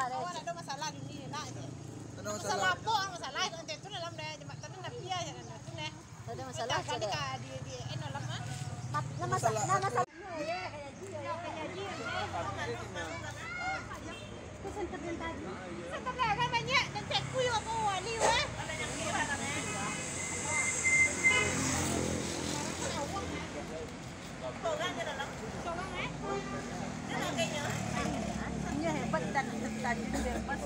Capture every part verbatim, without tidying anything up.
Awak nak ada masalah dunia nak je. Ada masalah. Masalah apa? Masalah itu nanti tu dalam daya jembatan tu, tapi ya, jangan tu deh. Tak ada masalah. Kita aja kan deh. Di, di, eh, dalam, ah. Mat-, nah, masalah, masalah, nah, masalah. Itu center yang tadi. Center lah, kan banyak. Dan cek kuyu apa wali, weh. Inyo hebat dan tajun bebas.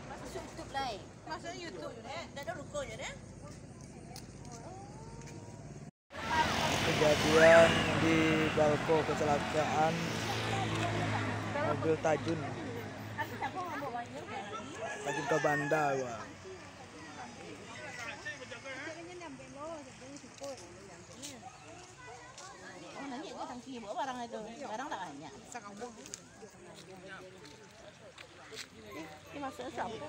Masuk YouTube lai. Masuk YouTube, eh. Dah ada ruko je, deh. Kejadian di Balko, kecelakaan mobil tajun. Tajun ka banda, wah. Oh, nanti aku tangki bawa barang itu. Barang tak banyak. Ini masuk siapa?